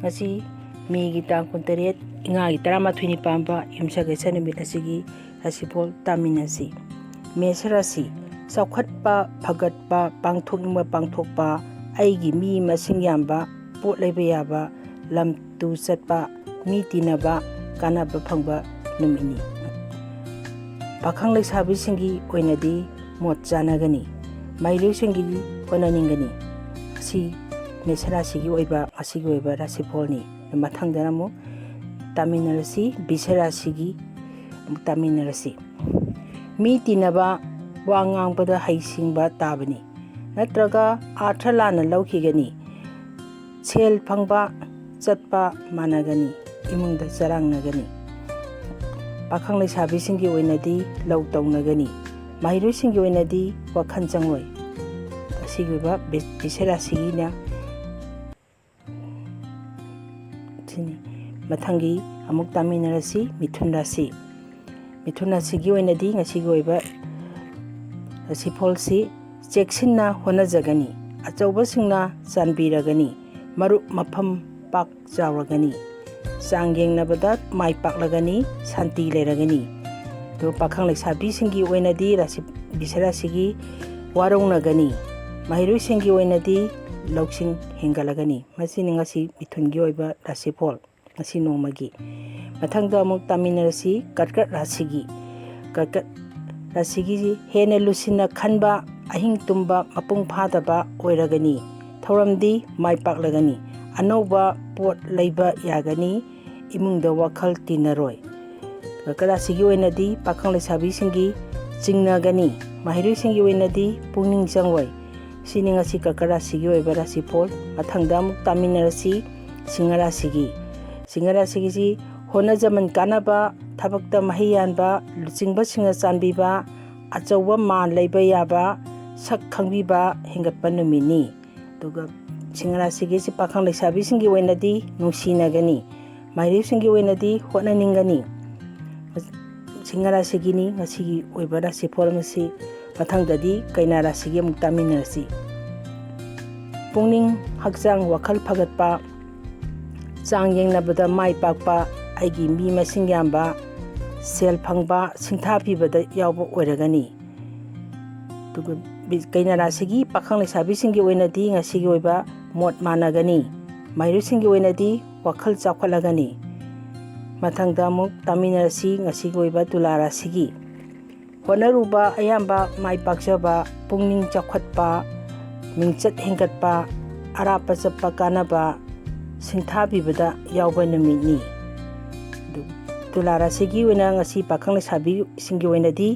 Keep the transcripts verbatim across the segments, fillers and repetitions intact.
ꯉꯁꯤ ꯃꯦꯒꯤ ꯇꯥꯡ ꯀꯨꯟꯇꯔꯦꯠ, ꯏꯉꯥꯒꯤ ꯇꯔꯥꯃꯥꯊꯣꯏꯅꯤ ꯄꯥꯟꯕ ꯌꯨꯝꯁꯀꯩꯁ ꯅꯨꯃꯤꯠ ꯑꯁꯤꯒꯤ ꯔꯥꯁꯤꯐꯣꯜ ꯇꯥꯃꯤꯟꯅꯁꯤ꯫ ꯃꯦꯁ ꯔꯥꯁꯤ, ꯆꯥꯎꯈꯠꯄ, ꯐꯒꯠꯄ, ꯄꯥꯡꯊꯣꯛꯅꯤꯡꯕ ꯄꯥꯡꯊꯣꯛꯄ, ꯑꯩꯒꯤ ꯃꯤ ꯃꯁꯤꯡ ꯌꯥꯝꯕ, ꯄꯣꯠ ꯂꯩꯕ ꯌꯥꯕ, ꯂꯝ ꯇꯨ ꯆꯠꯄ, ꯃꯤ ꯇꯤꯟꯅꯕ, ꯀꯥꯟꯅꯕ ꯐꯪꯕ ꯅꯨꯃꯤꯠꯅꯤ꯫ ꯄꯥꯈꯪ ꯂꯩꯁꯥꯕꯤꯁꯤꯡꯒꯤ ꯑꯣꯏꯅꯗꯤ ꯃꯣꯠ ꯆꯥꯟꯅꯒꯅꯤ꯫ ꯃꯍꯩꯔꯣꯏꯁꯤꯡꯒꯤꯗꯤ ꯍꯣꯠꯅꯅꯤꯡꯒꯅꯤ꯫ ꯑꯁꯤ ꯃꯦꯁ ꯔꯥꯁꯤꯒꯤ ꯑꯣꯏꯕ, ꯉꯁꯤꯒꯤ ꯑꯣꯏꯕ ꯔꯥꯁꯤꯐꯣꯜꯅꯤ꯫ ꯃꯊꯪꯗꯅ ꯑꯃꯨꯛ ꯇꯥꯃꯤꯟꯅꯔꯁꯤ, ꯕꯤꯁ ꯔꯥꯁꯤꯒꯤ ꯑꯃꯨꯛ ꯇꯥꯃꯤꯟꯅꯔꯁꯤ꯫ ꯃꯤ ꯇꯤꯟꯅꯕ, ꯋꯥ ꯉꯥꯡꯕꯗ ꯍꯩꯁꯤꯡꯕ ꯇꯥꯕꯅꯤ, ꯅꯠꯇ꯭ꯔꯒ ꯑꯥꯔꯊ ꯂꯥꯟꯅ ꯂꯧꯈꯤꯒꯅꯤ꯫ ꯁꯦꯜ ꯐꯪꯕ, ꯆꯠꯄ ꯃꯥꯟꯅꯒꯅꯤ, ꯏꯃꯨꯡꯗ ꯆꯔꯥꯡꯅꯒꯅꯤ꯫ ꯄꯥꯈꯪ ꯂꯩꯁꯥꯕꯤꯁꯤꯡꯒꯤ ꯑꯣꯏꯅꯗꯤ ꯂꯧ ꯇꯧꯅꯒꯅꯤ꯫ ꯃꯍꯩꯔꯣꯏꯁꯤꯡꯒꯤ ꯑꯣꯏꯅꯗꯤ ꯋꯥꯈꯜ ꯆꯪꯂꯣꯏ꯫ ꯑꯁꯤꯒꯤ ꯑꯣꯏꯕ ꯕꯤ-, ꯕꯤꯁ ꯔꯥꯁꯤꯒꯤꯅ ꯁꯤꯅꯤ꯫ ꯃꯊꯪꯒꯤ ꯑꯃꯨꯛ ꯇꯥꯃꯤꯟꯅꯔꯁꯤ, ꯃꯤꯊꯨꯟ ꯔꯥꯁꯤ꯫ ꯃꯤꯊꯨꯟ ꯔꯥꯁꯤꯒꯤ ꯑꯣꯏꯅꯗꯤ ꯉꯁꯤꯒꯤ ꯑꯣꯏꯕ ꯔꯥꯁꯤꯐꯣꯜꯁꯤ ꯆꯦꯛꯁꯤꯟꯅ ꯍꯣꯠꯅꯖꯒꯅꯤ꯫ ꯑꯆꯧꯕꯁꯤꯡꯅ ꯆꯥꯟꯕꯤꯔꯒꯅꯤ꯫ ꯃꯔꯨꯞ ꯃꯐꯝ ꯄꯥꯛ ꯆꯥꯎꯔꯒꯅꯤ꯫ ꯆꯥꯡ ꯌꯦꯡꯅꯕꯗ ꯃꯥꯏ ꯄꯥꯛꯂꯒꯅꯤ, ꯁꯥꯟꯇꯤ ꯂꯩꯔꯒꯅꯤ꯫ ꯑꯗꯨ ꯄꯥꯈꯪ ꯂꯩꯁꯥꯕꯤꯁꯤꯡꯒꯤ ꯑꯣꯏꯅꯗꯤ ꯔꯥꯁꯤ, ꯕꯤꯁ ꯔꯥꯁꯤꯒꯤ ꯋꯥꯔꯧꯅꯒꯅꯤ꯫ ꯃꯍꯩꯔꯣꯏꯁꯤꯡꯒꯤ ꯑꯣꯏꯅꯗꯤ ꯂꯧꯁꯤꯡ ꯍꯦꯟꯒꯠꯂꯒꯅꯤ꯫ ꯃꯁꯤꯅꯤ ꯉꯁꯤ ꯃꯤꯊꯨꯟꯒꯤ ꯑꯣꯏꯕ ꯔꯥꯁꯤꯐꯣꯜ꯫ ꯉꯁꯤ ꯅꯣꯡꯃꯒꯤ꯫ ꯃꯊꯪꯗ ꯑꯃꯨꯛ ꯇꯥꯃꯤꯟꯅꯔꯁꯤ ꯀꯔꯀꯠ ꯔꯥꯁꯤꯒꯤ꯫ ꯀꯔꯀꯠ ꯔꯥꯁꯤꯒꯤ ꯍꯦꯟꯅ ꯂꯨꯁꯤꯟꯅ ꯈꯟꯕ, ꯑꯍꯤꯡ ꯇꯨꯝꯕ ꯃꯄꯨꯡ ꯐꯥꯗꯕ ꯑꯣꯏꯔꯒꯅꯤ꯫ ꯊꯧꯔꯝꯗꯤ ꯃꯥꯏ ꯄꯥꯛꯂꯒꯅꯤ꯫ ꯑꯅꯧꯕ ꯄꯣꯠ ꯂꯩꯕ ꯌꯥꯒꯅꯤ꯫ ꯏꯃꯨꯡꯗ ꯋꯥꯈꯜ ꯇꯤꯟꯅꯔꯣꯏ꯫ ꯀꯔꯀꯠ ꯔꯥꯁꯤꯒꯤ ꯑꯣꯏꯅꯗꯤ ꯄꯥꯈꯪ ꯂꯩꯁꯥꯕꯤꯁꯤꯡꯒꯤ ꯆꯤꯡꯅꯒꯅꯤ꯫ ꯃꯍꯩꯔꯣꯏꯁꯤꯡꯒꯤ ꯑꯣꯏꯅꯗꯤ ꯄꯨꯛꯅꯤꯡ ꯆꯪꯂꯣꯏ꯫ ꯁꯤꯅꯤ ꯉꯁꯤ ꯀꯔꯀꯠ ꯔꯥꯁꯤꯒꯤ ꯑꯣꯏꯕ ꯔꯥꯁꯤꯐꯣꯜ꯫ ꯃꯊꯪꯗ ꯑꯃꯨꯛ ꯇꯥꯃꯤꯟꯅꯔꯁꯤ ꯁꯤꯡꯍ ꯔꯥꯁꯤꯒꯤ꯫ ꯁꯤꯡꯍ ꯔꯥꯁꯤꯒꯤꯁꯤ ꯍꯣꯠꯅꯖꯃꯟ ꯀꯥꯟꯅꯕ, ꯊꯕꯛꯇ ꯃꯍꯩ ꯌꯥꯟꯕ, ꯂꯨꯆꯤꯡꯕꯁꯤꯡꯅ ꯆꯥꯟꯕꯤꯕ, ꯑꯆꯧꯕ ꯃꯥꯟ ꯂꯩꯕ ꯌꯥꯕ, ꯁꯛ ꯈꯪꯕꯤꯕ ꯍꯦꯟꯒꯠꯄ ꯅꯨꯃꯤꯠꯅꯤ꯫ ꯑꯗꯨꯒ ꯁꯤꯡꯍ ꯔꯥꯁꯤꯒꯤꯁꯤ ꯄꯥꯈꯪ ꯂꯩꯁꯥꯕꯤꯁꯤꯡꯒꯤ ꯑꯣꯏꯅꯗꯤ ꯅꯨꯡꯁꯤꯅꯒꯅꯤ꯫ ꯃꯍꯩꯔꯣꯏꯁꯤꯡꯒꯤ ꯑꯣꯏꯅꯗꯤ ꯍꯣꯠꯅꯅꯤꯡꯒꯅꯤ꯫ ꯁꯤꯡꯍ ꯔꯥꯁꯤꯒꯤꯅꯤ ꯉꯁꯤꯒꯤ ꯑꯣꯏꯕ ꯔꯥꯁꯤꯐꯣꯜ ꯑꯁꯤ꯫ ꯃꯊꯪꯗꯗꯤ ꯀꯩꯅꯥ ꯔꯥꯁꯤꯒꯤ ꯑꯃꯨꯛ ꯇꯥꯃꯤꯟꯅꯔꯁꯤ꯫ ꯄꯨꯛꯅꯤꯡ, ꯍꯛꯆꯥꯡ, ꯋꯥꯈꯜ ꯐꯒꯠꯄ, ꯆꯥꯡ ꯌꯦꯡꯅꯕꯗ ꯃꯥꯏ ꯄꯥꯛꯄ, ꯑꯩꯒꯤ ꯃꯤ ꯃꯁꯤꯡ ꯌꯥꯝꯕ, ꯁꯦꯜ ꯐꯪꯕ, ꯁꯤꯡꯊꯥ ꯄꯤꯕꯗ ꯌꯥꯎꯕ ꯑꯣꯏꯔꯒꯅꯤ꯫ ꯑꯗꯨꯒ ꯕꯤ-, ꯀꯩꯅꯥ ꯔꯥꯁꯤꯒꯤ ꯄꯥꯈꯪ ꯂꯩꯁꯥꯕꯤꯁꯤꯡꯒꯤ ꯑꯣꯏꯅꯗꯤ ꯉꯁꯤꯒꯤ ꯑꯣꯏꯕ ꯃꯣꯠ ꯃꯥꯟꯅꯒꯅꯤ꯫ ꯃꯍꯩꯔꯣꯏꯁꯤꯡꯒꯤ ꯑꯣꯏꯅꯗꯤ ꯋꯥꯈꯜ ꯆꯥꯎꯈꯠꯂꯒꯅꯤ꯫ ꯃꯊꯪꯗ ꯑꯃꯨꯛ ꯇꯥꯃꯤꯟꯅꯔꯁꯤ ꯉꯁꯤꯒꯤ ꯑꯣꯏꯕ ꯇꯨꯂꯥ ꯔꯥꯁꯤꯒꯤ꯫ ꯍꯣꯠꯅꯔꯨꯕ ꯑꯌꯥꯝꯕ ꯃꯥꯏ ꯄꯥꯛꯆꯕ, ꯄꯨꯛꯅꯤꯡ ꯆꯥꯎꯈꯠꯄ, ꯃꯤꯡꯆꯠ ꯍꯦꯟꯒꯠꯄ, ꯑꯔꯥꯞꯄ ꯆꯠꯄ ꯀꯥꯟꯅꯕ, ꯁꯤꯡꯊꯥꯕꯤꯕꯗ ꯌꯥꯎꯕ ꯅꯨꯃꯤꯠꯅꯤ꯫ ꯑꯗꯨ ꯇꯨꯂꯥ ꯔꯥꯁꯤꯒꯤ ꯑꯣꯏꯅ ꯉꯁꯤ ꯄꯥꯈꯪ ꯂꯩꯁꯥꯕꯤꯁꯤꯡꯒꯤ ꯑꯣꯏꯅꯗꯤ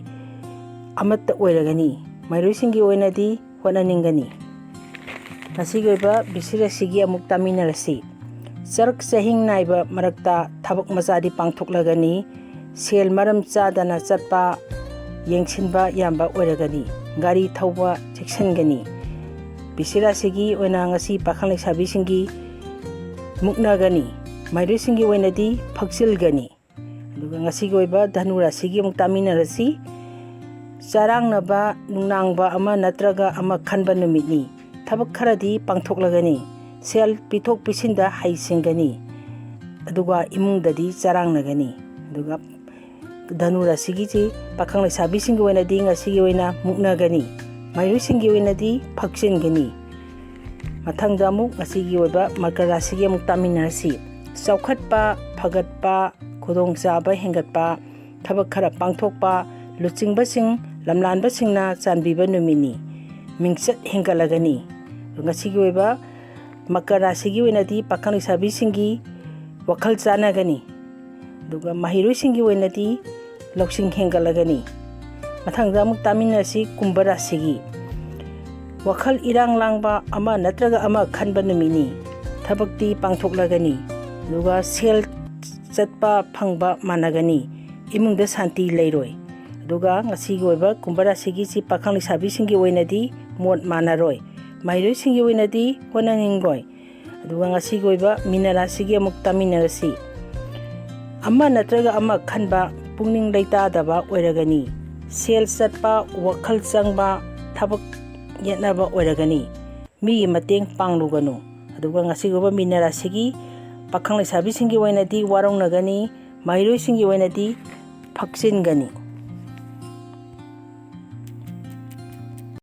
ꯑꯃꯠꯇ ꯑꯣꯏꯔꯒꯅꯤ꯫ ꯃꯍꯩꯔꯣꯏꯁꯤꯡꯒꯤ ꯑꯣꯏꯅꯗꯤ ꯍꯣꯠꯅꯅꯤꯡꯒꯅꯤ꯫ ꯉꯁꯤꯒꯤ ꯑꯣꯏꯕ ꯕꯤꯁꯤꯔ ꯔꯥꯁꯤꯒꯤ ꯑꯃꯨꯛ ꯇꯥꯃꯤꯟꯅꯔꯁꯤ꯫ ꯆꯔꯛ ꯆꯍꯤꯡ ꯅꯥꯏꯕ ꯃꯔꯛꯇ ꯊꯕꯛ ꯃꯆꯥꯗꯤ ꯄꯥꯡꯊꯣꯛꯂꯒꯅꯤ꯫ ꯁꯦꯜ ꯃꯔꯝ ꯆꯥꯗꯅ ꯆꯠꯄ, ꯌꯦꯡꯁꯤꯟꯕ ꯌꯥꯝꯕ ꯑꯣꯏꯔꯒꯅꯤ꯫ ꯒꯥꯔꯤ ꯊꯧꯕ ꯆꯦꯛꯁꯤꯟꯒꯅꯤ꯫ ꯕꯤꯁꯤꯔ ꯔꯥꯁꯤꯒꯤ ꯑꯣꯏꯅ ꯉꯁꯤ ꯄꯥꯈꯪ ꯂꯩꯁꯥꯕꯤꯁꯤꯡꯒꯤ ꯃꯨꯛꯅꯒꯅꯤ꯫ ꯃꯍꯩꯔꯣꯏꯁꯤꯡꯒꯤ ꯑꯣꯏꯅꯗꯤ ꯐꯛꯆꯤꯜꯒꯅꯤ꯫ ꯑꯗꯨꯒ ꯉꯁꯤꯒꯤ ꯑꯣꯏꯕ ꯙꯅꯨ ꯔꯥꯁꯤꯒꯤ ꯑꯃꯨꯛ ꯇꯥꯃꯤꯟꯅꯔꯁꯤ꯫ ꯆꯔꯥꯡꯅꯕ, ꯅꯨꯡꯅꯥꯡꯕ ꯑꯃ ꯅꯠꯇ꯭ꯔꯒ ꯑꯃ ꯈꯟꯕ ꯅꯨꯃꯤꯠꯅꯤ꯫ ꯊꯕꯛ ꯈꯔꯗꯤ ꯄꯥꯡꯊꯣꯛꯂꯒꯅꯤ꯫ ꯁꯦꯜ ꯄꯤꯊꯣꯛ ꯄꯤꯁꯤꯟꯗ ꯍꯩꯁꯤꯡꯒꯅꯤ꯫ ꯑꯗꯨꯒ ꯏꯃꯨꯡꯗꯗꯤ ꯆꯔꯥꯡꯅꯒꯅꯤ꯫ ꯑꯗꯨꯒ ꯙꯅꯨ ꯔꯥꯁꯤꯒꯤꯁꯤ ꯄꯥꯈꯪ ꯂꯩꯁꯥꯕꯤꯁꯤꯡꯒꯤ ꯑꯣꯏꯅꯗꯤ ꯉꯁꯤꯒꯤ ꯑꯣꯏꯅ ꯃꯨꯛꯅꯒꯅꯤ꯫ ꯃꯍꯩꯔꯣꯏꯁꯤꯡꯒꯤ ꯑꯣꯏꯅꯗꯤ ꯐꯛꯆꯤꯟꯒꯅꯤ꯫ ꯃꯊꯪꯗ ꯑꯃꯨꯛ ꯉꯁꯤꯒꯤ ꯑꯣꯏꯕ ꯃꯀꯔ ꯔꯥꯁꯤꯒꯤ ꯑꯃꯨꯛ ꯇꯥꯃꯤꯟꯅꯔꯁꯤ꯫ ꯆꯥꯎꯈꯠꯄ, ꯐꯒꯠꯄ, ꯈꯨꯗꯣꯡꯆꯥꯕ ꯍꯦꯟꯒꯠꯄ, ꯊꯕꯛ ꯈꯔ ꯄꯥꯡꯊꯣꯛꯄ, ꯂꯨꯆꯤꯡꯕꯁꯤꯡ, ꯂꯝꯂꯥꯟꯕꯁꯤꯡꯅ ꯆꯥꯟꯕꯤꯕ ꯅꯨꯃꯤꯠꯅꯤ꯫ ꯃꯤꯡꯆꯠ ꯍꯦꯟꯒꯠꯂꯒꯅꯤ꯫ ꯉꯁꯤꯒꯤ ꯑꯣꯏꯕ ꯃꯀꯔ ꯔꯥꯁꯤꯒꯤ ꯑꯣꯏꯅꯗꯤ ꯄꯥꯈꯪ ꯂꯩꯁꯥꯕꯤꯁꯤꯡꯒꯤ ꯋꯥꯈꯜ ꯆꯥꯟꯅꯒꯅꯤ꯫ ꯑꯗꯨꯒ ꯃꯍꯩꯔꯣꯏꯁꯤꯡꯒꯤ ꯑꯣꯏꯅꯗꯤ ꯂꯧꯁꯤꯡ ꯍꯦꯟꯒꯠꯂꯒꯅꯤ꯫ ꯃꯊꯪꯗ ꯑꯃꯨꯛ ꯇꯥꯃꯤꯟꯅꯁꯤ ꯀꯨꯝꯚ ꯔꯥꯁꯤꯒꯤ꯫ ꯋꯥꯈꯜ ꯏꯔꯥꯡ ꯂꯥꯡꯕ ꯑꯃ ꯅꯠꯇ꯭ꯔꯒ ꯑꯃ ꯈꯟꯕ ꯅꯨꯃꯤꯠꯅꯤ꯫ ꯊꯕꯛꯇꯤ ꯄꯥꯡꯊꯣꯛꯂꯒꯅꯤ꯫ ꯑꯗꯨꯒ ꯁꯦꯜ ꯆꯠꯄ ꯐꯪꯕ ꯃꯥꯟꯅꯒꯅꯤ꯫ ꯏꯃꯨꯡꯗ ꯁꯥꯟꯇꯤ ꯂꯩꯔꯣꯏ꯫ ꯑꯗꯨꯒ ꯉꯁꯤꯒꯤ ꯑꯣꯏꯕ ꯀꯨꯝꯚ ꯔꯥꯁꯤꯒꯤꯁꯤ ꯄꯥꯈꯪ ꯂꯩꯁꯥꯕꯤꯁꯤꯡꯒꯤ ꯑꯣꯏꯅꯗꯤ ꯃꯣꯠ ꯃꯥꯟꯅꯔꯣꯏ꯫ ꯃꯍꯩꯔꯣꯏꯁꯤꯡꯒꯤ ꯑꯣꯏꯅꯗꯤ ꯍꯣꯠꯅꯅꯤꯡꯂꯣꯏ꯫ ꯑꯗꯨꯒ ꯉꯁꯤꯒꯤ ꯑꯣꯏꯕ ꯃꯤꯅ ꯔꯥꯁꯤꯒꯤ ꯑꯃꯨꯛ ꯇꯥꯃꯤꯟꯅꯔꯁꯤ꯫ ꯑꯃ ꯅꯠꯇ꯭ꯔꯒ ꯑꯃ ꯈꯟꯕ, ꯄꯨꯛꯅꯤꯡ ꯂꯩꯇꯥꯗꯕ ꯑꯣꯏꯔꯒꯅꯤ꯫ ꯁꯦꯜ ꯆꯠꯄ, ꯋꯥꯈꯜ ꯆꯪꯕ, ꯊꯕꯛ ꯌꯦꯠꯅꯕ ꯑꯣꯏꯔꯒꯅꯤ꯫ ꯃꯤꯒꯤ ꯃꯇꯦꯡ ꯄꯥꯡꯂꯨꯒꯅꯨ꯫ ꯑꯗꯨꯒ ꯉꯁꯤꯒꯤ ꯑꯣꯏꯕ ꯃꯤꯅ ꯔꯥꯁꯤꯒꯤ ꯄꯥꯈꯪ ꯂꯩꯁꯥꯕꯤꯁꯤꯡꯒꯤ ꯑꯣꯏꯅꯗꯤ ꯋꯥꯔꯧꯅꯒꯅꯤ, ꯃꯍꯩꯔꯣꯏꯁꯤꯡꯒꯤ ꯑꯣꯏꯅꯗꯤ ꯐꯛꯆꯤꯟꯒꯅꯤ꯫